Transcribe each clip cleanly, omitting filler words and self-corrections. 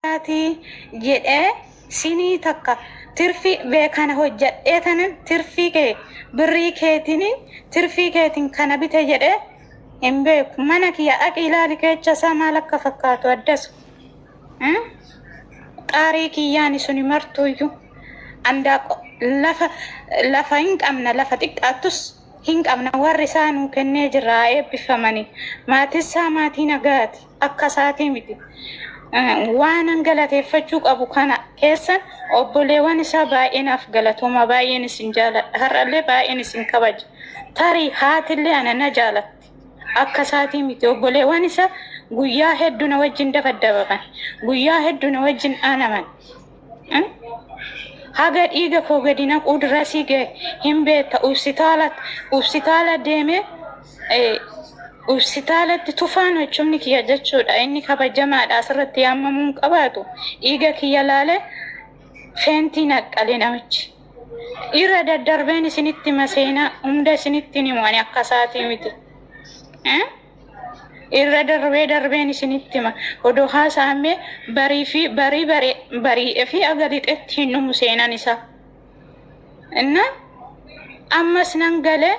Ati jedhee sinii takka tirfii bee kana hojjadhee tanan tirfii kee birrii keetiin tirfii keetiin kana bite jedhee hin beeku. Mana kiyya dhaqi ilaali keecha isaa maal akka fakkaatu addasu. Xaarii kiyyaani suni martuuyyuu andaaqo lafa lafa hin qabna lafa xiqqaattus hin qabna warri isaa nuu kennee jirra haa eebbifamanii. Maatissaa maatii nagaati akka isaatii miti. Waanan galateeffachuu qabu kana keessa obboleewwan isaa baay'ee naaf galatooma baay'een isin jaaladha har'allee baay'een isin kabaja. Tarii haatillee ana na jaalatti akka isaatii miti obboleewwan isaa guyyaa hedduu na wajjin dabaddabaman guyyaa hedduu na wajjin aanaman. Haga dhiiga koo gadi naquu dirasii gahe hin beekta ubsitaala deemee ubsitaalatti tufaan hojjumni kiyya jechuudha. Inni kabajamaadha asirratti yaamamuu hin qabaatu. Dhiiga kiyya laalee feentii naqqale namichi. Irra daddarbeen isinitti hima seenaa hunda isinitti hin himu ani akka isaatii miti. Irra darbee darbeen isinitti hima. Odoo haasa'amee barii fi barii bari'ee fi aga lixetti hin dhumu seenaan isaa. Inna ammas nan galee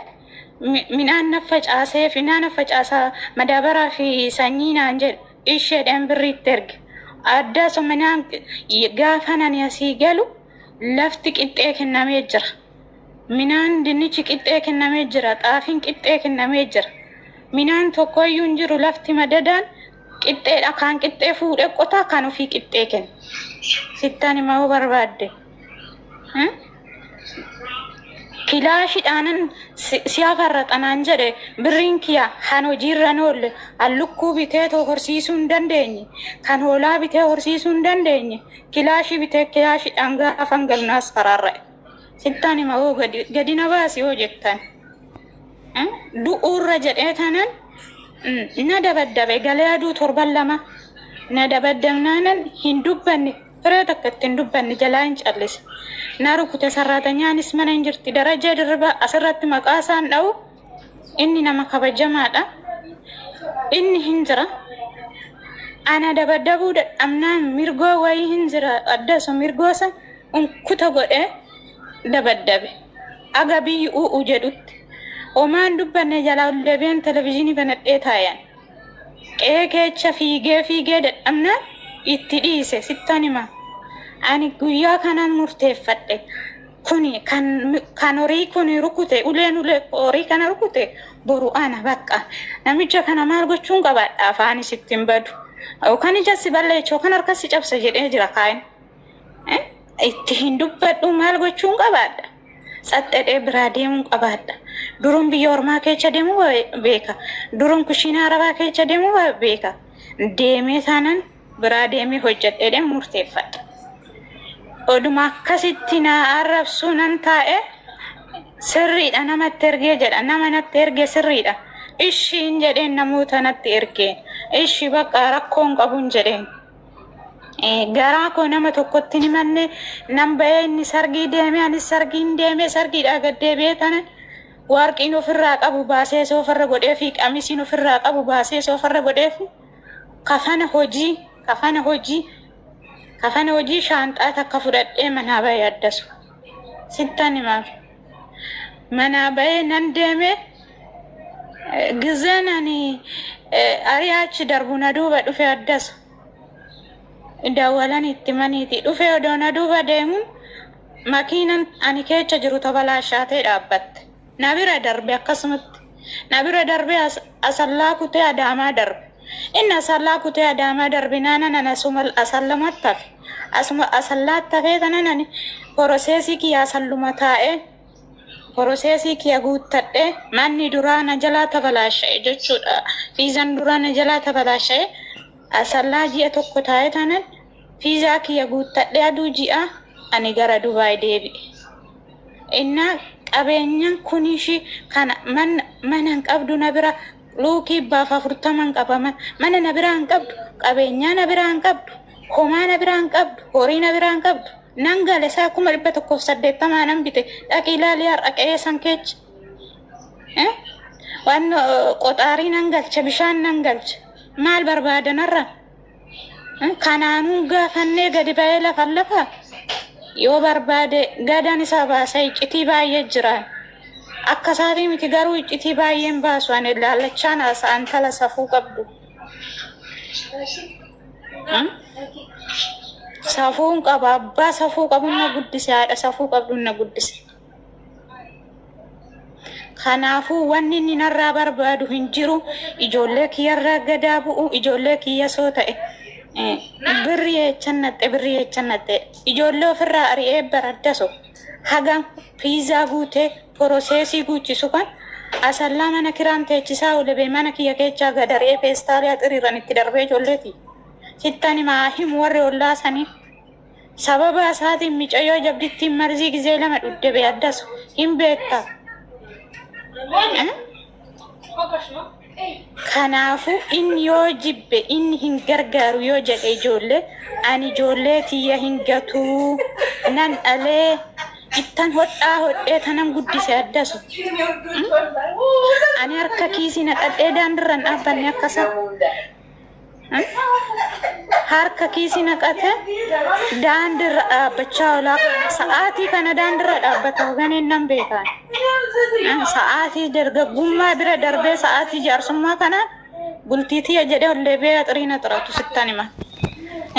midhaan na facaasee fi na facaasaa madaabaraa fi sanyii naan jedhe isheedhaan birriitti erge. Addaa sominaan gaafa nani asii galu lafti qixxee kennamee jira. Minaan dinnichi qixxee kennamee jira. Xaafiin qixxee kennamee jira. Minaan tokkoyyuu hin jiru. Lafti madadaan qixxeedha. Kaan qixxee fuudhee qotaa kan ofii qixxee kenna. Sittan hima yoo barbaadde. Kilaashidhaanan si hafarraxa naan jedhe birriin kiya han hojiirra hin oolle han lukkuu bitee too horsiisuu hin dandeenye kan hoolaa bitee horsiisuu hin dandeenye kilaashii bitee kilaashidhaan gaafan galu naas faraarra'e. Sittan hima hoo gadi gadi na baasi hoo jettan. Du'uurra jedhee tanan na dabaddabe galee aduu torban lama na dabaddabnaanan hin dubbanne firee takka itti hin dubbanne jalaa hin callise. Na rukute sarraatanyaanis mana hin jirti Darajjee Dirribaa asirratti maqaa isaan dha'u inni nama kabajamaadha. Inni hin jira. Ana dabaddabuu dadhabnaan mirgoo wayii hin jira addasu mirgoo san unkuta godhee dabaddabe. Aga biyyi u'u jedhutti. Homaan dubbanne jalaa ol deebi'een televizyiinii banadhee taayan. Qe'ee keecha fiigee fiigee dadhabnaan itti dhiise sittan hima. Ani guyyaa kanan murteeffadhe. Kuni kan kan horii kuni rukute uleen ulee horii kana rukute boru ana bakka. Namicha kana maal gochuun qabaadha afaanis itti hin badu. Yookaan ija si balleecha yookaan harka si cabsa jedhee jira kaayin. Itti hin dubbadhu maal gochuun qabaadha. Tsaxxedhee biraa deemuun qabaadha. Duruun biyya ormaa keessa deemuu beeka. Duruun kushiinaa arabaa keessa deemuu beeka. Deemee taanan biraa deemee hojjedheedhaan murteeffadha. Oduma akkasitti na arrabsuu nan taa'e sirriidha namatti ergee jedha. Nama natti erge sirriidha. Ishiin jedheen namoota natti ergee. Ishi bakka rakkoon qabuun jedheen. Garaa koo nama tokkotti hin himanne nan ba'ee inni sargii deeme anis sargiin deeme sargiidhaa gad deebi'ee tana warqiin ofirraa qabu baasee soofarra godhee fi qamisiin ofirraa qabu baasee soofarra godhee fi kafana hojii kafana hojii kafana hojii shaanxaa takka fudhadhee manaa ba'ee addasu sittan himaaf manaa ba'ee nan deeme gizeen ani ari'aa achi darbu na duuba dhufe addasu dawwalan itti maniiti dhufe odoo na duuba deemuun makiinan ani keessa jiru tabalaashaatee dhaabbatte. Na bira darbe akkasumatti. Na bira darbe asallaa kutee adaamaa darbe. Inni asallaa kutee adaamaa darbe naanan ani asuma asallamatti hafe. Asuma asallaatti hafee tanan ani poroseesii kiyya asalluma taa'ee poroseesii kiyya guuttadhee manni duraa na jalaa tabalaasha'e jechuudha. Fiizan duraa na jalaa tabalaasha'e asallaa ji'a tokko taa'ee tanan fiizaa kiyya guuttadhee aduu ji'a ani gara Dubaay deebi'e. Innaa qabeenyan kun ishii kana mana mana hin qabdu na bira luukii baaf afurtaman qaba mana na biraa hin qabdu qabeenyaa na biraa hin qabdu homaa na biraa hin qabdu horii na biraa hin qabdu nan gale isaa 180,000 nan bite dhaqii ilaalii har'a qe'ee san keecha. Waan qoxaarii nan galcha bishaan nan galcha maal barbaadanarra? Kanaanuu gaafannee gadi ba'ee lafa lafa yoo barbaade gadaan isaa baasa iccitii baay'ee jira. Akka isaatii miti garuu iccitii baay'een baasu ani laallachaan haasa'an tala safuu qabdu. Safuun qaba abbaa safuu qabuun na guddise haadha safuu qabduun na guddise. Kanaafuu wanni inni narraa barbaadu hin jiru. Ijoollee kiyyarraa gadaa bu'u, ijoollee kiyya soo ta'e birri eechan naxxe, birri eechan naxxe. Ijoollee ofirraa ari'ee baraddaso. Haga piizaa guutee poroseesii guuchisu kan asallaa mana kiraan teechisaa oole mana kiyya keechaa gad ari'ee feestaalii axiriirran itti darbee ijoolleeti. Sittan himaa himu warri ollaa sanii. Sababa isaatiin micayyoo jabdittiin marzii gizee lama dhudde bee addasu hin beekta. Kanaafuu inni yoo jibbe inni hin gargaaru yoo jedhe ijoollee ani ijoollee tiyya hin gatuu nan dhalee ittan hodhaa hodhee tanan guddise addasu. Ani harka kiisii naqadhee daandirra hin dhaabbanne akkasa. Harka kiisii naqate daandirra dhaabbachaa oolaa. Sa'aatii kana daandirra dhaabbata hoganeen nan beekaan. Sa'aatii dargaggummaa bira darbee sa'aatii jaarsummaa kana bultii tiyya jedhee ol deebi'ee axiriin axiratu sittan hima.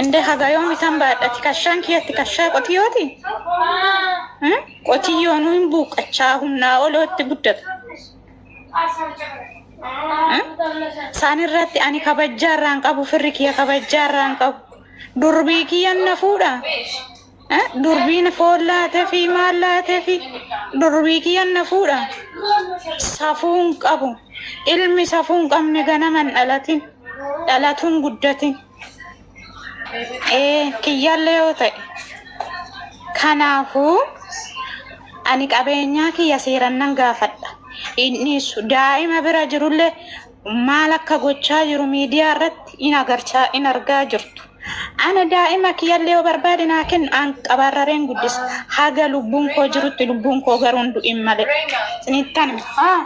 Indee haga yoomi tan baadhati kashaan kiyyatti kashaa qotiyooti. Qotiyyoonuu hin buuqqachaa humnaa olootti guddata. Isaan irratti ani kabajjaa irraa hin qabu, firri kiyya kabajjaa irraa hin qabu. Durbii kiyyan na fuudha. Durbiin foon laatee fi maal laatee fi durbii kiyyan na fuudha. Safuu hin qabu. Ilmi safuu hin qabne ganama hin dhalatin. Dhalatuun guddatin. Ee kiyyallee yoo ta'e. Kanaafuu ani qabeenyaa kiyya seeran nan gaafadha. Innis daa'ima bira jirullee maal akka gochaa jiru miidiyaa irratti in agarchaa in argaa jirtu. Ana daa'ima kiyyallee yoo barbaade naa kennu an qabaarrareen guddisa. Haga lubbuun koo jirutti lubbuun koo garuu hin du'in malee. Sinittan haa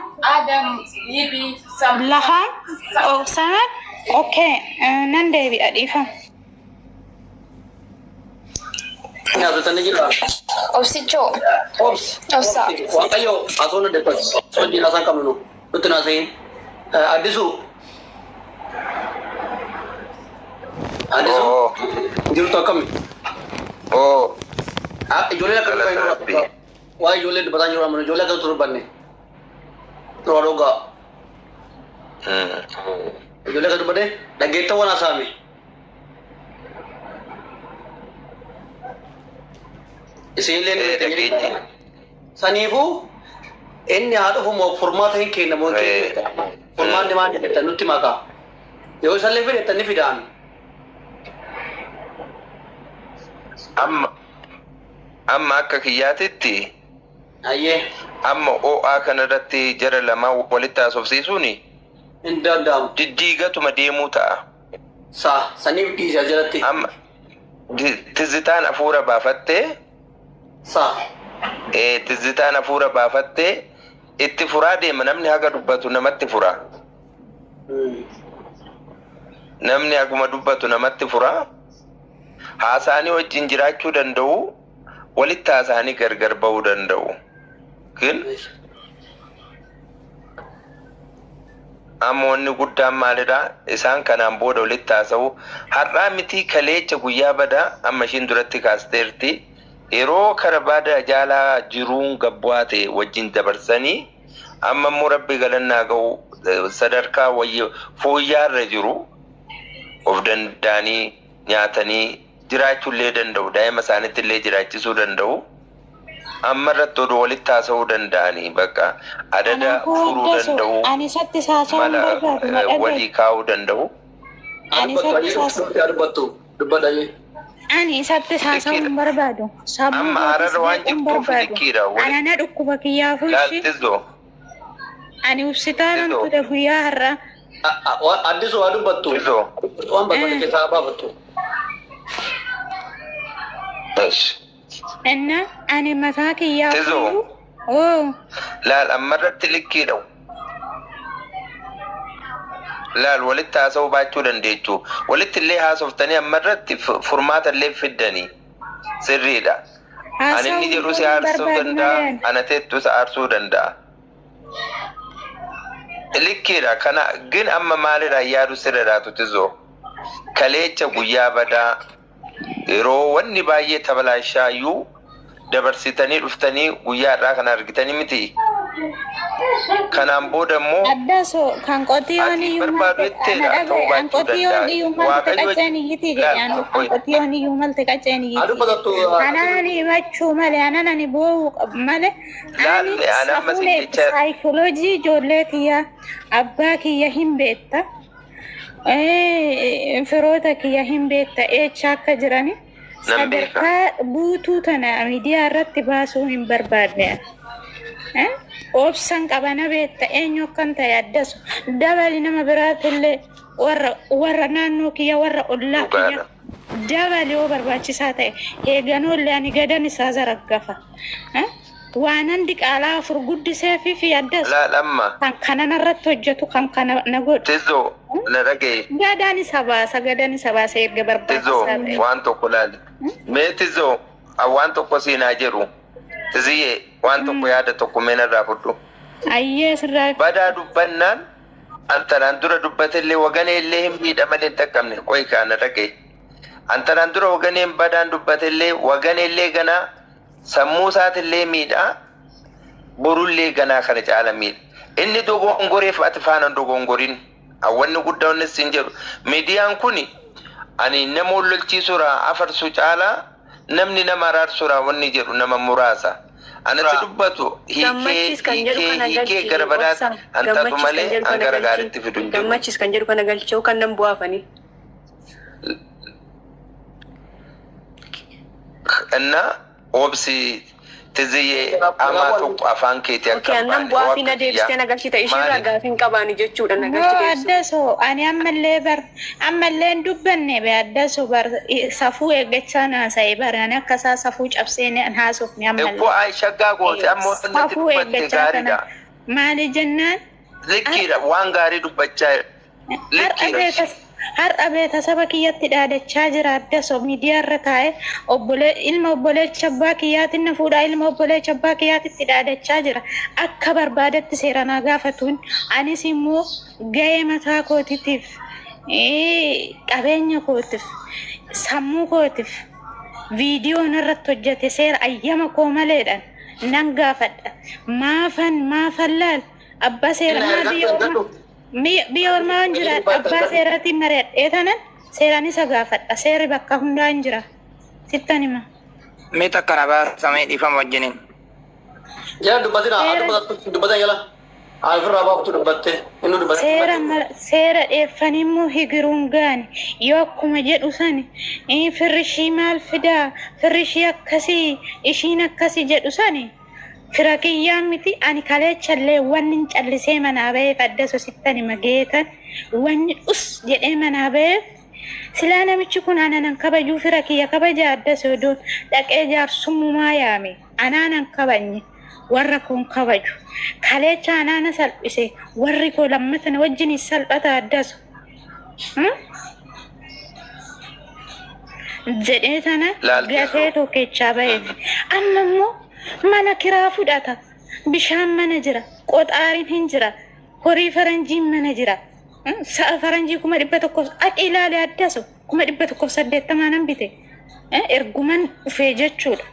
lahaa obsaan okay nan deebi'a dhiifama. Nyaatotanii jira. Obsichoo. Obs. Obsa. Waaqayyo asoo nu debbas. Sojiin asaan qabnu nu. Nutti naasayin. Addisu. Addisu. Oo. Jirtu akkami? Oo. Ijoolleen akka Galata dubbanne Rabbii. waa ijoolleen dubbataa jiru amma ijoollee akka dubbanne. Nurraa dhogaa. Ijoollee akka dubbanne dhaggeettawan hasaame. Isinillee ni Ee, beektan dhageenye. Saniifuu inni haa dhufu moo furmaata hin kenna moo hin Ee. kennu furmaanni maal jettan nutti makaa. Yoo isallee fedhettan ni fidaan. Amma amma akka kiyyaatitti Ayyee amma OA kanarratti jara lamaa walitti haasofsiisuun hin danda'amu. diddiigatuma deemuu ta'a. Sa saniif dhiise as jalatti. Amma Tizzitaan hafuura baafattee Sa. Tizzitaan hafuura baafattee itti furaa deema namni haga dubbatu namatti fura. Namni haguma dubbatu namatti fura. Haasa'anii wajjin jiraachuu danda'u, walitti haasa'anii gargar ba'uu danda'u. Gin amma wanni guddaan maalidha? Isaan kanaan booda walitti haasa'u. Har'aa mitii kaleecha guyyaa badaa amma ishiin duratti kaasteerti. Yeroo kara baada jaalaa jiruun gabbu'aa ta'e wajjin dabarsanii amma immoo rabbi galannaa ga'u sadarkaa wayya fooyyaarra jiru of danda'anii nyaatanii jiraachuu illee danda'u. Daa'ima isaaniitti illee jiraachisuu danda'u. Amma irratti odoo walitti haasa'uu danda'anii bakka adada Kanaafuu furuu addasu danda'u, ani isatti haasa'uu hin mala barbaadu na dhaga'i. walii kaa'uu danda'u. Ani isatti haasa'uu Haa dubbattu. Dubbadha. Ani isatti haasa'uu hin Liqiidha. barbaadu. Sammuu Amma kootis arara waan jeequu hin jirtuuf barbaadu. liqiidha. Ana na dhukkuba kiyyaafuu Laal ishii. Tizoo. Ani ubsitaanan Tizoo. ture guyyaa har'aa. Addisu haa dubbattu. Tizoo. Waan barbaade keessaa haa baafattu. Esh. Inna ani mataa kiyyaafuu Tizoo. oo Laal amma irratti liqiidha. Laal, walitti haasa'uu baachuu dandeechu. Walitti illee haasoftanii amma irratti furmaata illee fiddanii. Sirriidha. Ani Haasa'uu inni jedhu si hin aarsuu barbaadu danda'a, malee ani. ana teettu isa aarsuu danda'a. Likkiidha. Kana gin amma maalidha yaadu sirra dhaatu Tizoo. Kaleecha guyyaa badaa yeroo wanni baay'ee tabalaashaayyuu dabarsitanii dhuftanii guyyaa har'aa kana argitanii miti. Kanaan booda immoo Addaso kan qotiyoon ati iyyuu barbaadu malte ana jetteedha ta'uu dhagaye an baachuu qotiyoon danda'a. iyyuu malte Waaqayyo qacceen iyyitii jedhe laal an an qoy. qotiyoon iyyuu malte qacceen Haa iyyitii dubbatattu anaan himachuu malee anan ani boo'uu qabu malee Laal ani ani amma safuun sin jecha saayikoloojii ijoollee kiyya abbaa kiyya hin beekta firoota kiyya hin beekta eecha akka jirani nan beeka. sadarkaa buutuu tana miidiyaa irratti baasuu hin barbaadne. Obsan qabana beekta eenyu akkan ta'e addasu dabali nama biraatillee warra warra naannoo kiyya warra ollaa kiyya Dhugaadha. dabali yoo barbaachisaa ta'e eeganoollee ani gadan isaa zaraggafa. Waanan diqaalaa afur guddisee fi addasu Laal amma kan kanan irratti hojjetu kan kana na godhu. Tizoo na dhagaye. Gadaan isa baasa gadaan isa baasa erga Tizoo barbaachisaa ta'e. waan tokko laali. Mee Tizoo waan tokko siinaa jedhu. Tiziyyee waan tokko yaada tokko mee narraa fudhu. Ayyee sirraa Badaa dubbannaan antanaan dura dubbatellee waganee illee hin miidha malee hin dhaqqabne qoy kaa na dhagaye. Antanaan dura waganeen badaan dubbatellee waganee illee ganaa sammuu isaatillee miidhaa borullee ganaa kana caala miidha. Inni dogongoreef ati faana hin dogongorin. Wanni guddaa wanni siin jedhu miidiyaan kuni ani nama wal lolchiisuraa afarsu caalaa namni nama araarsuraa wanni jedhu nama muraasa. Anatti dubbatu hiikee Gammachiis kan jedhu hiikee kana hiikee galchi gara badaatti obsa. an taatu Gammachiis kan malee jedhu an kana gara galchi. gaariitti fidu hin jiru. Gammachiis kan jedhu kana galchi yookaan nan bu'aafanii. Innaa obsi Tiziyyee amaa tokko afaan keetii akka Okay, hin annan baane bu'aafii na akka deebistee kiyyaa na galchite ishiirraa maaliif gaafii hin qabaani jechuudha na Yoo galchi deebisuu. addaso ani ammallee bar ammallee hin dubbanne be addaso bar safuu eeggachaa naasa'e bar ani akka isaa safuu cabsee hin haasofne Ikkoo ammallee ay shaggaa goote amma wanti natti safuu dubbatte eeggachaa kana gaariidha. maali jennaan Likkiidha waan gaarii dubbachaa har'a likkiidha. beekas har'a beetasaba kiyyatti dhaadachaa jira addaso miidiyaa irra taa'e obbole ilma obboleecha abbaa kiyyaatiin na fuudhaa ilma obboleecha abbaa kiyyaatitti dhaadachaa jira akka barbaadetti seera naa gaafatuun anis immoo ga'ee mataa kootiitiif qabeenya kootiif sammuu kootiif viidiyoon irratti hojjete seera ayyama koo maleedhaan nan gaafadha maafan maafan laal abbaa seera maa biyya ormaa biyya ormaa hin jiraadha abbaa seeraatiin mari'adhee tanan seeraan isa gaafadha seerri bakka hundaa hin jira sittan hima. Mee takka na baasamee dhiifama wajjiniin. Jala dubbatina haa Seera dubbattu dubbatan jala. Haa ofirraa baaftu dubbatte inni dubbate seera dubbate. seera dheeffanii immoo higiruun gaani yoo akkuma jedhu sani firri ishii maal fidaa firri ishii akkasii ishiin akkasii jedhu sani fira kiyyaa miti ani kaleechallee wanni hin callisee manaa ba'eef adda sittan hima geetan wanni us jedhee manaa ba'eef silaa namichi kun ana nan kabajuu fira kiyya kabaja adda sodoon dhaqee jaarsummaa yaame anaa nan kabajne warra koon kabaju kaleecha anaana salphise warri koo lammata na wajjin salphata addasu jedhee sana Laal gatee Tizoo. tokkichaa ba'eef amma immoo mana kiraa fudhata bishaan mana jira qoxaariin hin jira horii faranjiin mana jira sa'a faranjii 100,000 aqi ilaale addasu 180,000 nan bite erguman dhufee jechuudha.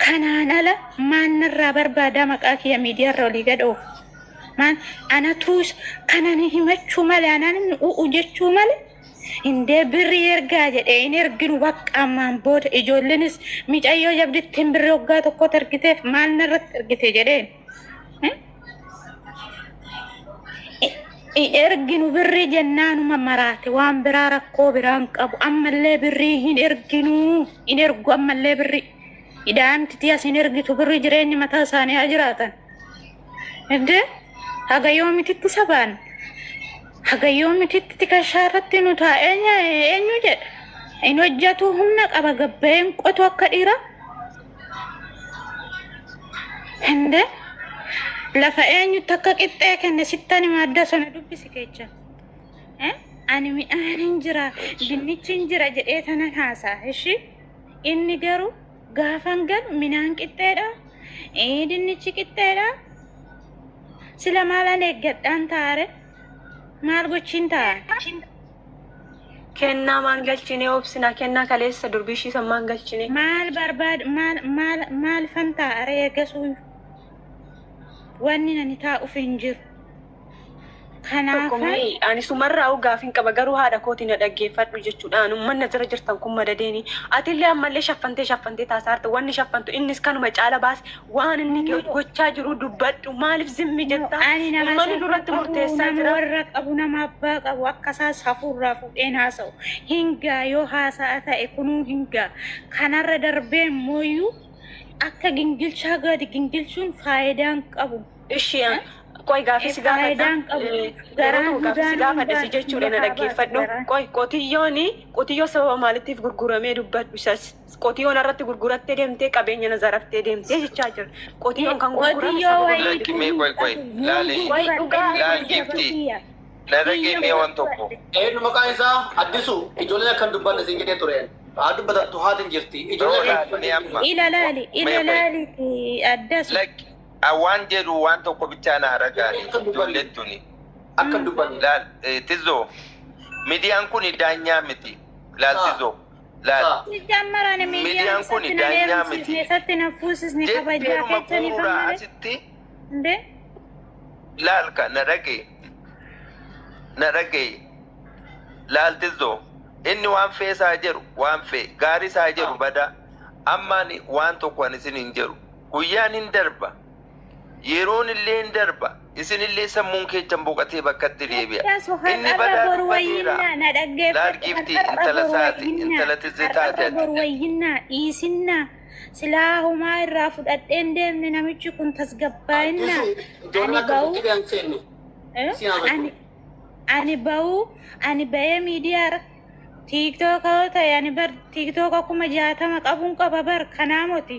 Kanaan ala maan narraa barbaadaa maqaa kiyya miidiyaarra olii gad oofu. Maan anatuus kanan himachuu malee anan u'u jechuu malee indee birrii ergaa jedhee hin erginu bakka ammaan booda ijoolleenis micayyoo jabdittiin birrii waggaa tokkotti ergiteef maal narratti ergite jedheen. Hin erginu birrii jennaanuma maraate waan biraa rakkoo biraan qabu ammallee birrii hin erginu hin ergu ammallee birrii idaamti tiyas hin ergitu birrii jireenya mataa isaanii haa jiraatan. Indee haga yoomititti sabaan haga yoomititti tikashaa irratti nu taa'ee eenyu jedha. Hin hojjetu humna qaba gabbayeen qotu akka dhiiraa. Indee Lafa eenyutti akka qixxee kenne sittan hima adda sana dubbisi keecha. Eh? Ani midhaan hin jira, dinnichi hin jira jedhee tanan haasa'a. Ishi inni garuu gaafan galu midhaan qixxeedha, dinnichi qixxeedha. Sila maalan eeggadhaan taare? Maal gochiin ta'a? Kennaa maan galchine obsina kennaa kaleessa durbii ishii san maan galchine. Maal barbaad maal maal maal fan ta'a ree eegasuu wanni nani taa'uuf hin jiru. Tokko Kanaafan mee ani sumarraa gaafin qaba garuu haadha kooti na dhaggeeffadhu jechuudhaan uummanni asirra jirtan kun madadeeni. Atillee ammallee shaffantee shaffantee taasaarta wanni shaffantu innis kanuma caala baas waan inni gochaa jiru dubbadhu maaliif zimmi No, jetta ani nama uummanni safuu nurratti qabu, murteessaa nama jira. warra qabu, nama abbaa qabu akkasaa safuurraa fuudheen haasa'u. Hingaa yoo haasa'a ta'e kunuu hingaa. Kanarra darbee immoo akka gingilchaa gadi gingilchuun faayidaan qabu. Ishee qoy gaafii si gaafadha. Faayidaan qabu. Yeroo Garaan tokko gaafii si hudaan gaafadha si hundaan jechuudha na lafaa baatu dhaggeeffadhu. garaan. Qoy qotiyyoon qotiyyoo sababa maaliitiif gurguramee dubbadhu isas. Qotiyyoon irratti gurgurattee deemtee qabeenya na zaraftee deemtee jechaa jira. Qotiyyoon kan gurgurame Qotiyyoo sababa wayii Lakki maaliitiif? mee qoy qoy qabu. laali Qoy dhugaa laal gifti na dhagee mee waan tokko. Eenyu maqaan isaa Addisu ijoolleen akkan dubbanne siin jedhee tureen. Haa dubbatattu haati hin jirti. Yoo Ijoolleen laal mee amma Ila laali, mee ila qoy laali addasu. lakki waan jedhu waan tokko bichaa na ragaani Akka dubbanne. ijoolleen tuni. Akka dubbanne. Laal tizoo miidiyaan kun daanyaa miti. Laal tizoo laal Jammaraan miidiyaan miidiyaan kun isatti na daanyaa heerumsiisne, miti. isatti na fuusisne kabajaa Jetteeruma keessaniif guuraa malee. asitti Indee? laal ka na dhagee na dhagee laal tizoo inni waan feesaa jedhu waan fee gaarii isaa jedhu bada ammaan waan tokko ani isin hin jedhu guyyaan hin darba yeroon illee hin darba isin illee sammuun keessan boqotee bakkatti deebi'a Addasu inni har'arra badaa boru dubbateera wayyinnaa na laal dhaggeeffadhu. gifti Har'arra intala boru saati wayyinnaa. intala tizze taate Har'arra ati boru wayinnaa dhiisinnaa. Silaa homaa irraa fudhadheen deemne namichi kun tasgabba'innaa. Addisu ijoolleen Ani akka ba'uu murtii hin seenne. Eh? Si haasoftu. Ani ani ba'uu ani ba'ee miidiyaarra tiiktooka yoo ta'e ani bar tiiktooka 60,000 qabuun qaba bar kanaa moti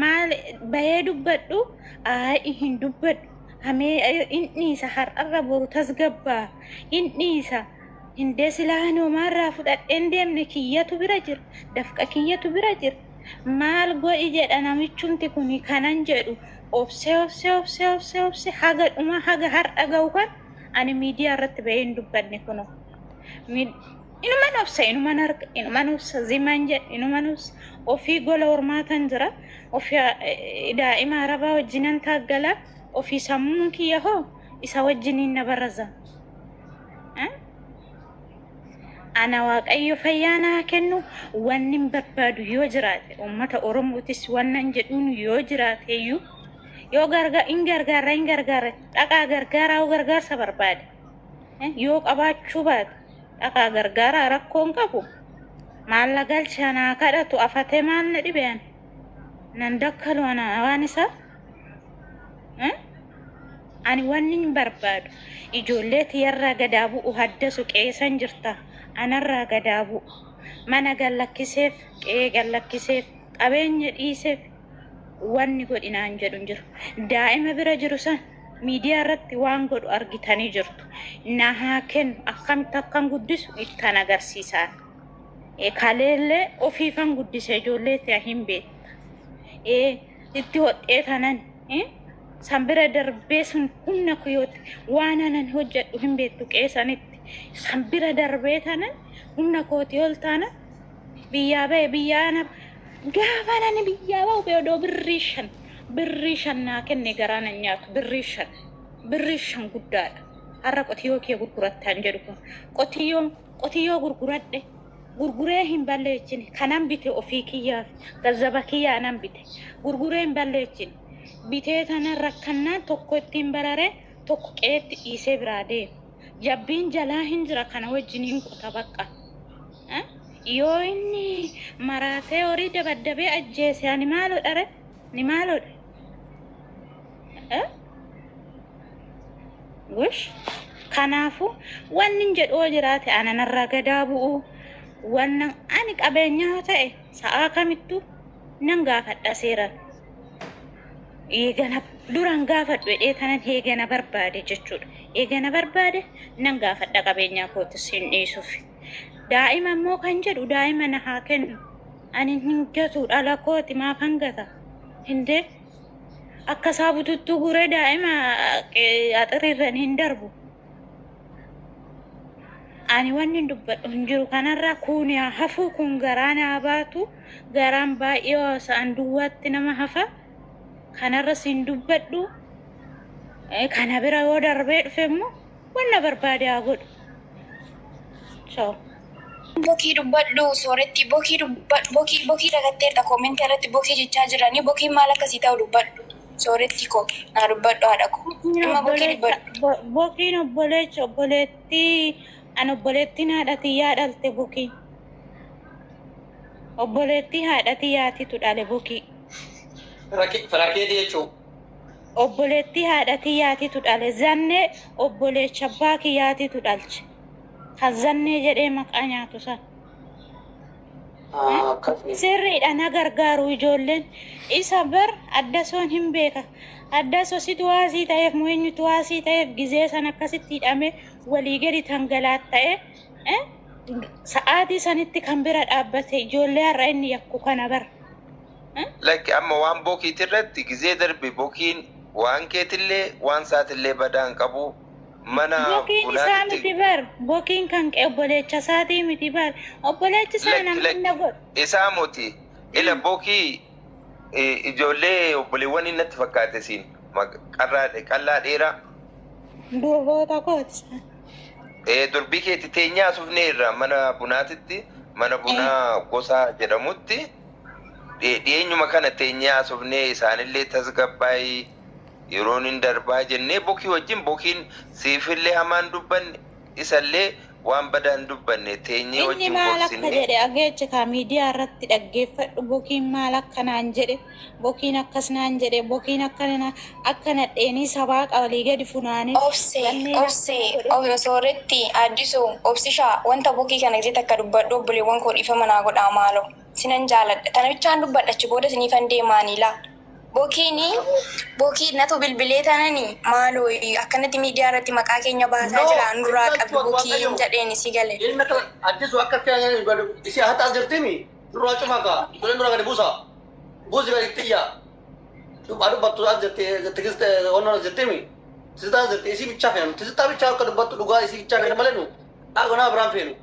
maal ba'ee dubbadhu aayi hin dubbadhu hamee hin dhiisa har'arra boru tasgabbaa hin dhiisa hindee silaa ani homaarraa fudhadheen deemne kiyyatu bira jira dafqa kiyyatu bira jira maal godhi jedha namichumti kun kanan jedhu obsee obsee obsee obsee obsee haga dhuma haga har'a ga'u kan ani miidiyaa irratti ba'ee hin dubbanne kunoo. Inuman obsa, inuman arga, inuman obsa, ziman jedhe, inuman obsa. Ofii gola hormaatan jira, ofii daa'ima arabaa wajjinan taaggala, ofii sammuun kiyya hoo isa wajjiniin na barraza. Ana Waaqayyo fayyaa naa kennu wanni hin barbaadu yoo jiraate uummata Oromootis wannan jedhuun yoo jiraate iyyuu yoo gargaara hin gargaara hin gargaara dhaqaa gargaaraa yoo gargaarsa barbaade yoo qabaachuu baate dhaqaa gargaaraa rakkoo hin qabu. Maalla galcha naa kadhatu afatee maal na dhibe ani nan dakkalu ana waan isaa. Ani wanni hin barbaadu ijoollee tiyyarraa gadaa bu'u haddasu qeesan jirta anarraa gadaa bu'u mana gallakkiseef qe'ee gallakkiseef qabeenya dhiiseef wanni godhinaan jedhu hin jiru. Daa'ima bira jiru san miidiyaa irratti waan godhu argitanii jirtu. Na haa kennu akkamitti akkan guddisu ittan agarsiisaa. Kaleellee ofiifan guddise ijoollee tiya hin beekta. Itti hodhee tanan san bira darbee sun humna kiyootti waan anan hojjedhu hin beektu qeesanitti. San bira darbee tanan humna kootii ol taana biyyaa ba'e biyyaa ana gaafa nani biyyaa ba'u odoo birrii 5 naa kenne garaa nan nyaatu birrii 5 birrii 5 guddaadha. Har'a qotiyyoo kee gurgurattaan jedhu kun qotiyyoo qotiyyoo gurguradhe gurguree hin balleechine kanan bite ofii kiyyaaf gazzaba kiyyaa nan bite gurguree hin balleechine bitee tanan rakkannaan tokko ittiin bararee tokko qe'eetti dhiisee biraa deema. Jabbiin jalaa hin jira kana wajjin hin qota bakka. Yoo inni maraatee horii dabaddabee ajjeese ani maaloodha re? Ni maaloodha? Wish. Kanaafuu wanni hin jedhu yoo jiraate ana narraa gadaa bu'u wanna ani qabeenyaa yoo ta'e sa'aa kamittuu nan gaafadha seeraan. Eegana duraan gaafadhu jedhee tanan eegana barbaade jechuudha. Eegana barbaade nan gaafadha qabeenyaa kootis hin dhiisuuf. Daa'ima immoo kan jedhu daa'ima na haa kennu. Ani hin gatu dhala kooti maaf hangata? Hindee akka isaa bututtuu guree daa'ima axiriirran hin darbu. Ani wanni hin dubbadhu hin jiru kanarraa kun haa hafuu kun garaa naa baatu garaan baay'ee haasa'an duwwaatti nama hafa. Kanarras hin dubbadhu. Kana bira yoo darbee dhufe immoo wanna barbaade haa godhu. So. Bokii dubbadhu sooretti bokii dubbadhu bokii bokii dagatteerta koomentii irratti bokii jechaa jiranii bokiin maal akkasii ta'u dubbadhu sooretti koo naa dubbadhu haadha koo dhimma bokii dubbadhu. Bokiin obboleecha obboleettii an obboleettiin haadha tiyyaa dhalte bokiin. Obboleettii haadha tiyyaatitu dhale bokii. Firakeeti jechuun. Obboleettii haadha tiyyaatitu dhale zannee obboleecha abbaa kiyyaatitu dhalche. Kan zannee jedhee maqaa nyaatu san. Sirriidha na gargaaru ijoolleen. Isa bar addasoon hin beeka. Addasoo situ waasii ta'eef moo eenyutu waasii ta'eef gizee san akkasitti hidhamee walii gadi tangalaatta'ee sa'aatii sanitti kan bira dhaabbate ijoollee har'a inni yakku kana bar. Lakki amma waan bokiiti irratti gizee darbe bokiin waan keetillee waan saatillee badaa hin qabu mana Bokiin isaa bunaatitti miti bar. Bokiin kan qe obboleecha isaatii miti bar. Obboleechi isaa Lakki nama lakki inni godhu. isaa moti ila bokii ijoollee obboleewwan natti fakkaate siin qallaa dheeraa Durboota kooti isaan. Durbii keetti teenyaa asufnee irraa mana bunaatitti mana bunaa gosaa jedhamutti dhiyeenyuma kana teenyaa asufnee isaanillee tasgabbaa'ii yeroon hin darbaa jennee bokii wajjin bokiin siifillee hamaan dubbanne isallee waan badaan dubbanne teenyee Inni wajjin maal akka gorsinee jedhe ageecha kaa miidiyaa irratti dhaggeeffadhu bokiin maal akka naan jedhe bokiin akkas naan jedhe bokiin akkana akka nadheenii sabaa walii gadi funaanee Obsee wanneen akkana obsee godhe. obse sooretti addisu obsishaa wanta bokii kana gisee takka dubbadhu obboleewwan koo dhiifama naa godhaa maaloo sinan jaaladha tana bichaan dubbadha achi booda siniifan deemaanii laa. Bokiini bokii natu bilbilee tanani maaloo akkanatti miidiyaa irratti maqaa keenya baasaa No, jira nurraa hin qabi galchu bokiin Waaqayyo. jedheen si gale. Ilmi akka addisu akka isi hata as jirtimi nurraa cufaa kaa ijoolleen nurraa gadi buusa. Buusi gadi xiyya. Dubbattu as jirti tigiste onnoon as jirtimi. Tisitaa as jirti isii bichaa feenu. Tisitaa bichaa akka dubbattu dhugaa isii bichaa feenu malee nu. Dhaabaa biraan feenu.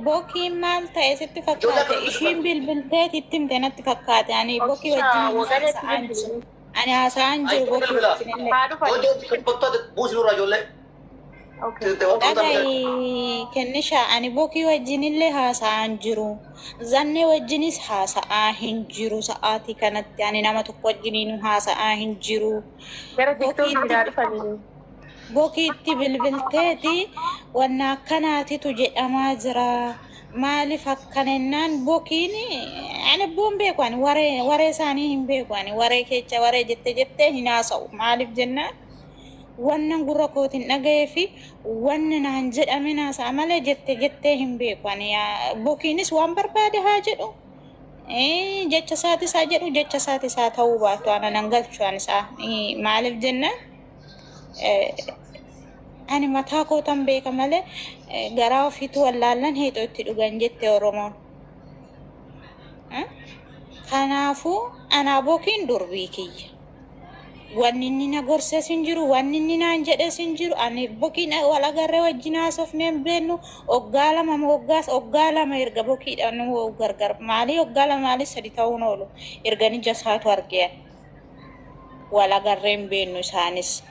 Bokiin maal ta'e sitti Ijoollee akka fakkaate dubbisu ishiin qabdi. bilbilteet itti himte natti fakkaate ani bokii Obsishaa wajjin waganeetti haasa'aan jiru. bilbilii. Ani haasa'aan Ayi jiru bokii bilbila. wajjin illee. Haa dhufan. Hojii dubbattu buusi nurraa ijoollee. Okay. Dhaga'i kennisha ani bokii wajjin illee haasa'aan jiru. Zannee wajjinis haasa'aa hin jiru sa'aatii kanatti ani nama tokko wajjiniin haasa'aa hin jiru. Gara tiktookii Bokiitti haa dhufanii. bokiitti bilbilteeti wanna akkanaatitu jedhamaa jira. Maaliif akkana jennaan bokiin ani abboon beeku ani waree waree isaanii hin beeku ani waree kecha waree jette jettee hin haasa'u maaliif jennaan wannan gurra kootiin dhaga'ee fi wanni naan jedhame naasa'a malee jette jettee hin beeku ani bokiinis waan barbaade haa jedhu jecha isaatis haa jedhu jecha isaatis haa ta'uu baatu ana nan galchu ani isaa maaliif jennaan ani mataa kootan beeka malee garaa ofiitu wallaallan heexoo itti dhugan jette Oromoon. Kanaafuu anaa bokiin durbii kiyya. Wanni inni na gorses hin jiru, wanni inni naan jedhes hin jiru. Ani bokiin wal agarree wajjin haasofnee hin beeknu. Waggaa lama moo waggaas waggaa lama erga bokiidhaan nu gargar maalii waggaa lama maalii sadi ta'uun oolu erga ija isaatu argee wal agarree hin beeknu isaanis.